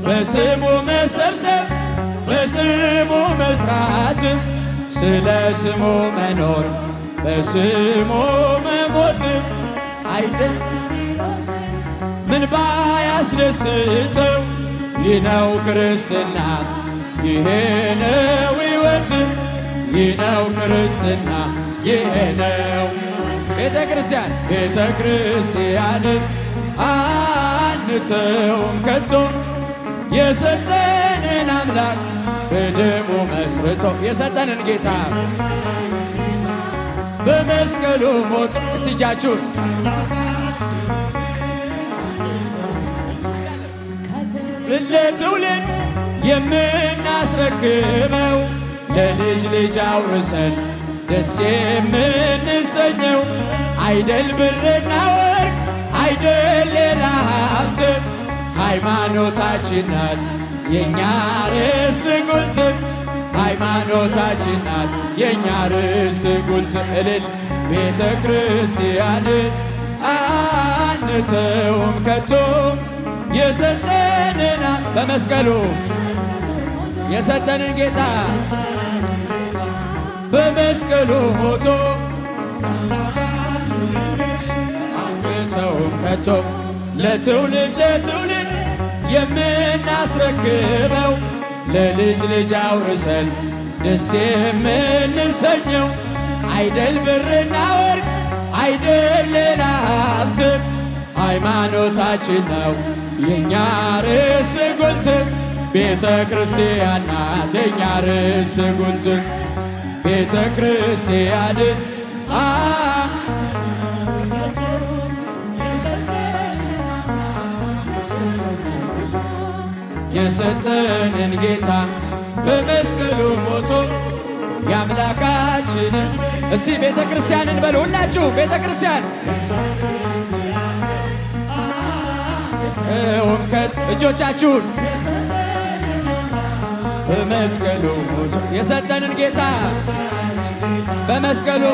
በስሙ መሰብሰብ፣ በስሙ መስራት፣ ስለ ስሙ መኖር፣ በስሙ መሞት አይደል ምን ባያስደስተው? ይህ ነው ክርስትና፣ ይሄ ነው ሕይወት፣ ይህ ነው ክርስትና፣ ይሄ ነው ቤተ ክርስቲያን። ቤተ ክርስቲያንን አንተውም ከቶ፣ የሰጠንን አምላክ በደሙ መስርቶ፣ የሰጠንን ጌታ በመስቀሉ ሞት። እስቲ እጃችሁን። ለትውልድ የምናስረክበው፣ ለልጅ ልጅ አውርሰን ደስ የምንሰኘው አይደል ብርና ወርቅ፣ አይደል ሌላ ሀብት፣ ሃይማኖታችን ናት የእኛ ርስት ጉልት፣ ሃይማኖታችን ናት የእኛ ርስት ጉልት። እልል! ቤተ ክርስቲያንን አንተውም ከቶ፣ የሰጠንን በመስቀሉ የሰጠንን ጌታ በመስቀሉ ሞቶ አንተውም ከቶ፣ ለትውልድ ለትውልድ የምናስረክበው፣ ለልጅ ልጅ አውርሰን ደስ የምንሰኘው አይደል ብርና ወርቅ፣ አይደል ሌላ ሀብት፣ ሃይማኖታችን ነው የእኛ ርስት ጉልት። ቤተ ክርስቲያን ናት የእኛ ርስት ጉልት። ቤተ ክርስቲያንን አ ከቶ፣ የሰጠንን አምላክ የሰጠንን ጌታ በመስቀሉ ሞቶ የአምላካችንን። እስቲ ቤተ ክርስቲያንን በሉ ሁላችሁ፣ ቤተ ክርስቲያን ውምከት እጆቻችሁን። በመስቀሉ ሞቶ የሰጠንን ጌታ በመስቀሉ